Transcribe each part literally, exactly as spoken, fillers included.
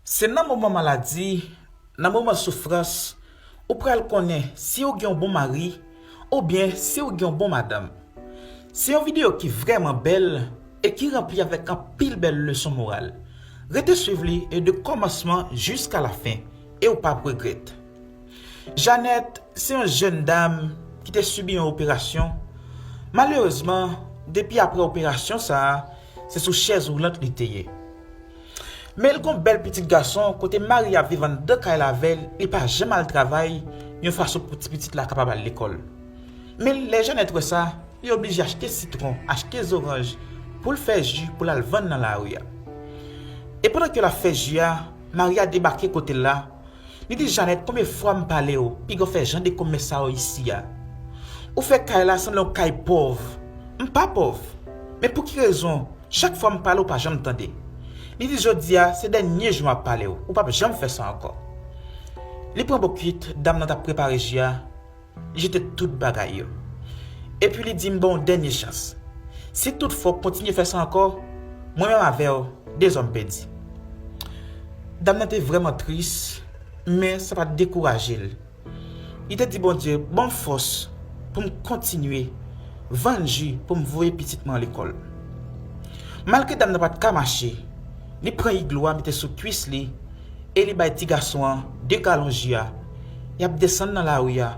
Se nan moman maladi, nan moman soufrans, ou pral konnen si w gen yon bon mari oubyen si w gen yon bon madanm. Se yon videyo ki vrèman bèl e ki ranpli avèk anpil bèl leson moral. Rete swiv li e de kòmansman jiska lafen e w p ap regrèt. Jeannette se yon jèn dam ki te sibi yon operasyon. Malerezman, depi apre operasyon sa a, se sou chèz woulant li te ye. Men l gon bèl pitit gason kote mari ap viv anndan kay la avè l, li pa janm al travay, yon fason pou ti pitit la kapab al lekòl. Men lè Jeannette wè sa, li oblije achte sitwon, achte zoranj pou l fè ji pou l al vann nan lari a. E pandan ke l ap fè ji a, mari a debake kote l la. Li di Jeannette, konbyen fwa m pale w, piga w fè jan de komès sa yo isi a. Ou fè kay la sanble yon kay pòv. M pa pòv. Men pou ki rezon, chak fwa m pale w pa janm tande? Li di jodi a, se dènye jou m ap pale w, ou p ap janm fè sa ankò. Li pran bokit, dam nan t ap prepare ji a, li jete tout bagay yo. Epi li di m ba w yon dènye chans. Si toutfwa w kontinye fè sa ankò, mwen menm avè w, de zòm pèdi. Dam nan te vrèman tris, men sa pa t dekouraje l. Li te di Bondye, ban m fòs pou m kontinye vann ji pou m voye pitit mwen lekòl. Malgre dam nan pa t ka mache, li pran iglo a mete sou kwis li e li bay ti gason an de galon ji a. Y ap desann nan lari a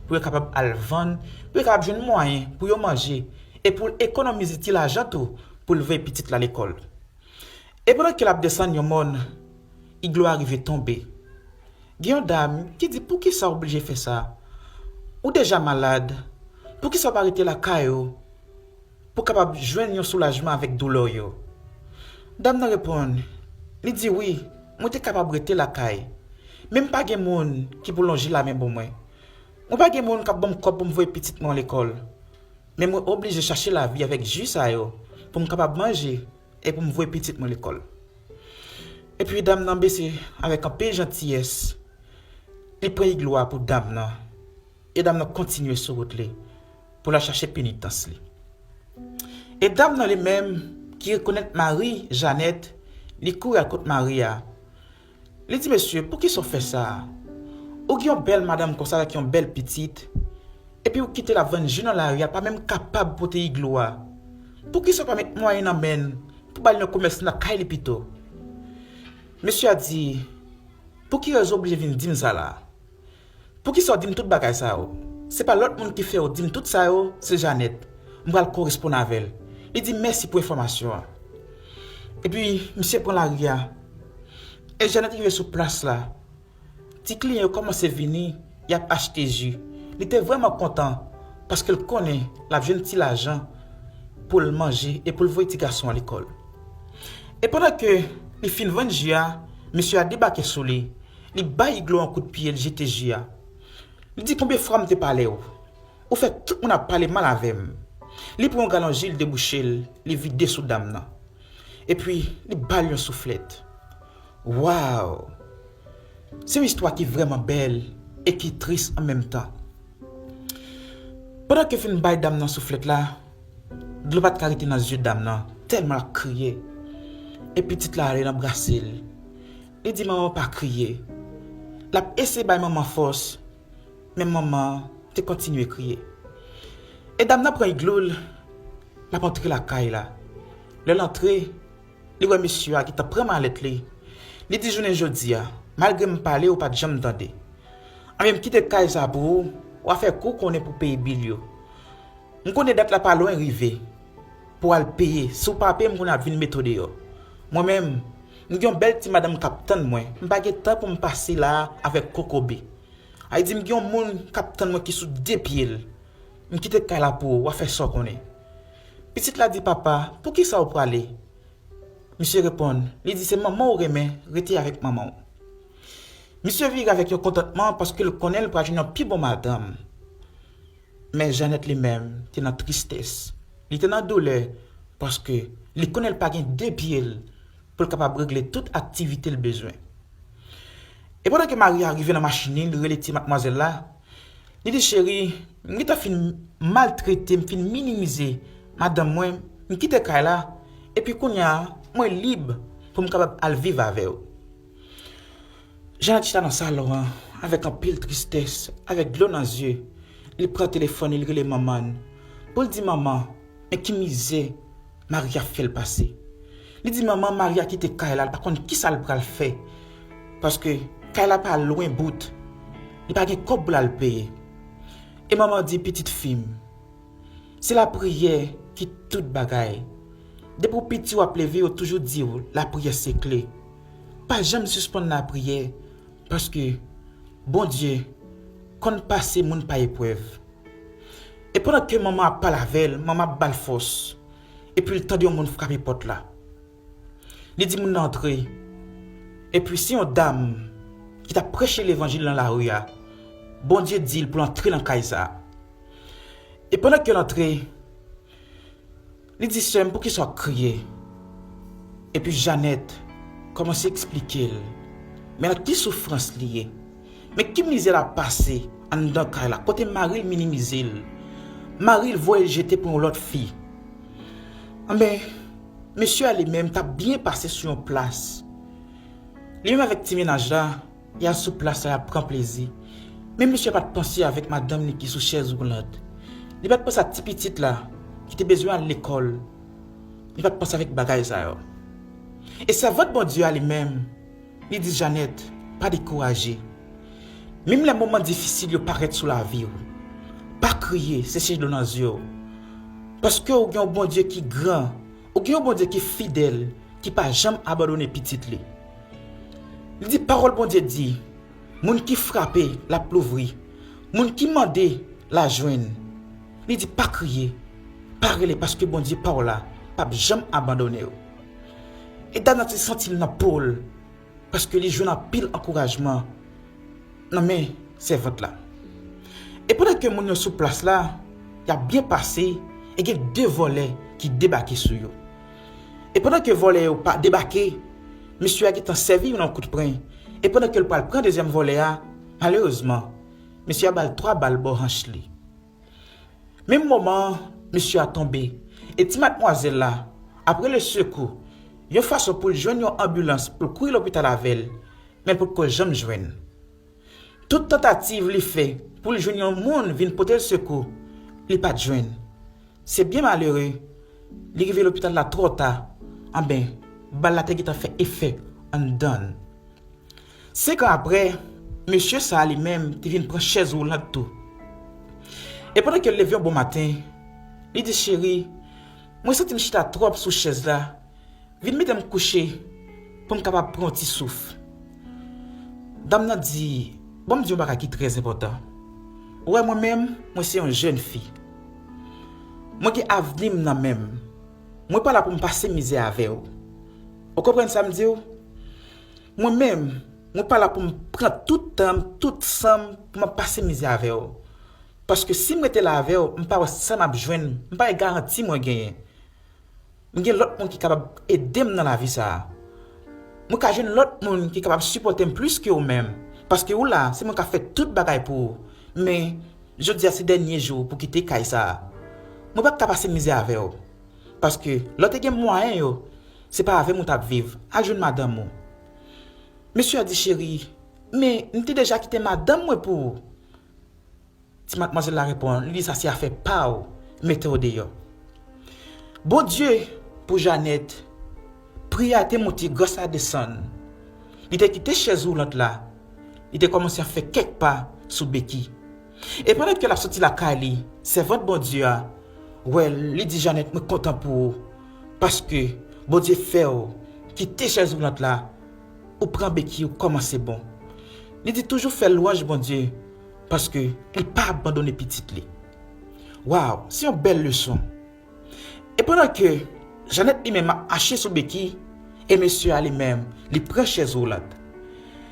pou yo kapab al vann, pou yo kapab jwenn mwayen pou yo manje e pou l ekonomize ti lajan tou pou l voye pitit la lekòl. E pandan ke l ap desann yon mòn, iglo a rive tonbe. Gen yon dam ki di, poukisa w oblije fè sa? Ou deja malad, poukisa w pa rete lakay ou pou w kapab jwenn yon soulajman avèk doulè w yo? Dam nan reponn, li di, wi, mwen te kapab rete lakay, men m pa gen moun ki pou lonje lamen ban mwen. Mwen pa gen moun k ap ban m kòb pou m voye pitit mwen lekòl. Men mwen oblije chache lavi avèk ji sa yo pou m kapab manje e pou m voye pitit mwen lekòl. Epi dam nan bese avèk anpil jantiyès, li pran iglo a pou dam nan, e dam nan kontinye sou wout li pou l al chache penitans li. E dam nan li menm, ki rekonèt mari Jeannette, li kouri al kot mari a, li di, mesye, poukisa w fè sa a? Ou gen yon bèl madanm konsa avèk yon bèl pitit, epi w kite l ap vann ji nan lari a, pa menm kapab pote iglo a. Poukisa w pa met mwayen nan men l pou ba l yon komès nan kay li pito? Mesye a di, pou ki rezon w oblije vin di m sa la a? Poukisa w di m tout bagay sa yo? Se pa lòt moun ki fè w di m tout sa yo, se Jeannette. M pral koresponn avè l. Li di mèsi pou enfòmasyon an. Epi, misye pran lari a. E Jeannette rive sou plas la. Ti kliyan yo kòmanse vini, y ap achte ji. Li te vrèman kontan, paske l konnen l ap jwenn ti lajan pou l manje e pou l voye ti gason an lekòl. E pandan ke li fin vann ji a, mesye a debake sou li. Li bay iglo an kout pye, li jete ji a. Li di, konbyen fwa m te pale w? Ou fè tout moun ap pale mal avè m. Li pran yon galon ji, li debouche l, li vide sou dam nan. Epi, li ba l yon souflèt. Waw! Se yon istwa ki vrèman bèl e ki tris an menm tan. Pandan ke fin bay dam nan souflèt la, dlo pa t ka rete nan zye dam nan, tèlman l ap kriye. E pitit la ale l anbrase l. Li di, manman, pa kriye. L ap eseye bay manman fòs, men manman an te kontinye kriye. E dam nan pran iglo l, l ap antre lakay la. Lè l antre, li wè mesye a gentan pran malèt li. Li di, jounen jodi a, malgre m pale, ou pa t janm tande. Anben, m kite kay sa pou ou, w a fè kou konnen pou peye bil yo. M konnen dat la pa lwen rive pou w al peye. Si w pa peye, m konnen ap vin mete w deyò. Mwen menm, m gen yon bèl ti madanm k ap tann mwen. M pa gen tan pou m pase la a avèk kokobe. Sa vle di m gen yon moun k ap tann mwen ki sou de pye l. M kite kay la pou ou, w a fè sa w konnen. Pitit la di, papa, poukisa w prale? Misye reponn, li di, se manman w renmen, rete avèk manman w. Misye vire avèk yon kontantman paske l konnen l pral jwenn yon pi bon madanm. Men Jeannette li menm te nan tristès. Li te nan doulè paske li konnen l pa gen de pye l pou l kapab regle tout aktivite l bezwen. E pandan ke mari a rive nan machin li, li rele ti madmwazèl la, li di, cheri, m gentan fin maltrete, m fin minimize madanm mwen, m kite kay la, epi kounye a, mwen lib pou m kapab al viv avè w. Janet chita nan salon an, avèk anpil tristès, avèk dlo nan zye. Li pran telefòn li, li rele manman l pou l di manman, men ki mizè Maria fè l pase. Li di manman, Maria kite kay la, li pa konn kisa l pral fè. Paske kay la pa lwen bout. Li pa gen kòb pou l al peye. E manman di, pitit fi m, se lapriyè ki tout bagay. Depi w piti w ap leve, yo toujou di w lapriyè se kle. Pa janm sispann lapriyè, paske Bondye konn pase moun pa eprèv. E pandan ke manman ap pale avè l, manman ap ba l fòs. Epi l tande yon moun frape pòt la. Li di moun nan antre. Epi se yon dam ki t ap preche levanjil nan lari a. Bondye di l pou l antre nan kay sa a. E pandan ke l antre, li di, sè m, poukisa w ap kriye? Epi Janet kòmanse eksplike l men nan ki soufrans li ye. Men ki mizè l ap pase anndan kay la, kote mari l minimize l. Mari l voye l jete pou yon lòt fi. Anben, mesye a li menm t ap byen pase sou yon plas. Li menm avèk ti mennaj la, y al sou plas la, y ap pran plezi. Men mesye a pa t panse avèk madanm li ki sou chèz woulant. Li pa t panse a ti pitit la ki te bezwen al lekòl. Li pa t panse avèk bagay sa yo. E sèvant Bondye a li menm, li di Janet, pa dekouraje. Menm lè moman difisil yo parèt sou lavi w, pa kriye, seche dlo nan zye w. Paske w gen yon Bondye ki gran, ou gen yon Bondye ki fidèl, ki pa janm abandone pitit li. Li di pawòl Bondye di, moun ki frape, l ap louvri. Moun ki mande, l a jwenn. Li di pa kriye, pa rele paske Bondye pa w la, p ap janm abandone w. E dam nan te santi l nan po l, paske li jwenn anpil ankourajman nan men sèvant la. E pandan ke moun yo sou plas la, y ap byen pase, e gen de vòlè ki debake sou yo. E pandan ke vòlè yo pa debake, mesye a gentan sèvi youn an kout pwen. E pandan ke l pral pran dezyèm vòlè a, malerezman, mesye a ba l twa bal bò hanch li. Menm moman an, mesye a tonbe. E ti madmwazèl la ap rele sekou, yon fason pou l jwenn yon anbilans pou l kouri lopital avè l, men l potko janm jwenn. Tout tantativ li fè pou l jwenn yon moun vin pote l sekou, li pa t jwenn. Se byen malere, li rive lopital la twò ta. Anben, bal la te gentan fè efè anndan l. Senk an apre, mesye sa a li menm te vin pran chèz woulant tou. E pandan ke l leve yon bon maten, li di, cheri, mwen santi m chita twòp sou chèz la. Vin mete m kouche pou m kapab pran yon ti souf. Dam nan di, ban m di yon bagay ki trè enpòtan. Ou wè mwen menm, mwen se yon jèn fi. Mwen gen avni m nan men m. Mwen pa la pou m pase mizè avè w. Ou konprann sa m di w? Mwen menm, mwen pa la pou m pran tout tan m, tout san m pou m ap pase mizè avè w. Paske si m rete la avè w, m pa wè sa m ap jwenn, m pa wè garanti mwen genyen. M gen lòt moun ki kapab ede m nan lavi sa a. Mwen ka jwenn lòt moun ki kapab sipòte m plis ke ou menm. Paske ou la, se mwen k ap fè tout bagay pou ou. Men, jodi a se dènye jou pou kite kay sa a. Mwen p ap ka pase mizè avè w. Paske, lè w te gen mwayen yo, se pa avè m ou t ap viv. Al jwenn madanm ou. Mesye a di, cheri, men m te deja kite madanm mwen pou ou. Ti madmwazèl la reponn, li di, sa se afè pa w, mete w deyò. Bondye, pou Janet, pri a te monte, gras la desann. Li te kite chèz woulant la, li te kòmanse ap fè kèk pa sou beki. E pandan ke l ap soti lakay li, sèvant Bondye a wè l, li di, Janet, mwen kontan pou ou, paske Bondye fè w kite chèz woulant la, ou pran beki, ou kòmanse bon. Li di, toujou fè lwanj Bondye, paske li pa abandone pitit li. Waw, se yon bèl leson. E pandan ke Janet li menm ap mache sou beki, e mesye a li menm, li pran chèz woulant.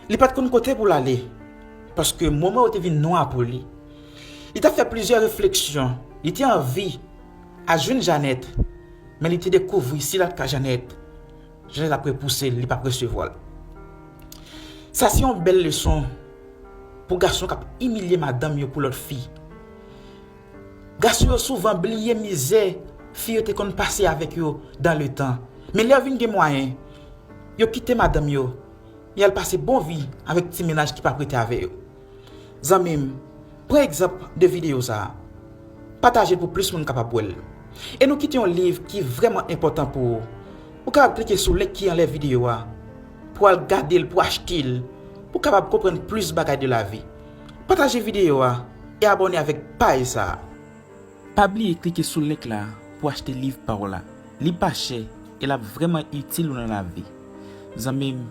Li pa t konn kote pou l ale, paske moman yo te vin nwa pou li. Li t ap fè plizyè refleksyon, li te anvi al jwenn Janet, men li te dekouvri si l al ka Janet, Janet ap repouse l, li p ap resevwa l. Sa se yon bèl leson pou gason k ap imilye madanm yo pou lòt fi. Gason yo souvan bliye mizè fi yo te konn pase avèk yo dan le tan. Men lè yo vin gen mwayen, yo kite madanm yo, y al pase bon vi avèk ti mennaj ki p ap rete avè yo. Zanmi m, pran egzanp de videyo sa a. Pataje l pou plis moun kapab wè l. E nou kite yon liv ki vrèman enpòtan pou ou. Ou kapab klike sou link ki anlè videyo a pou al gade l, pou achte l, pou w kapab konprann plis bagay de lavi. Pataje videyo a e abòne avèk paj sa a. Pa bliye klike sou link la pou achte liv pa w la. Li pa chè e l ap vrèman itil ou nan lavi. Zanmi m,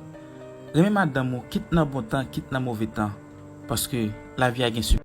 renmen madanm ou kit nan bon tan, kit nan move tan, paske lavi a gen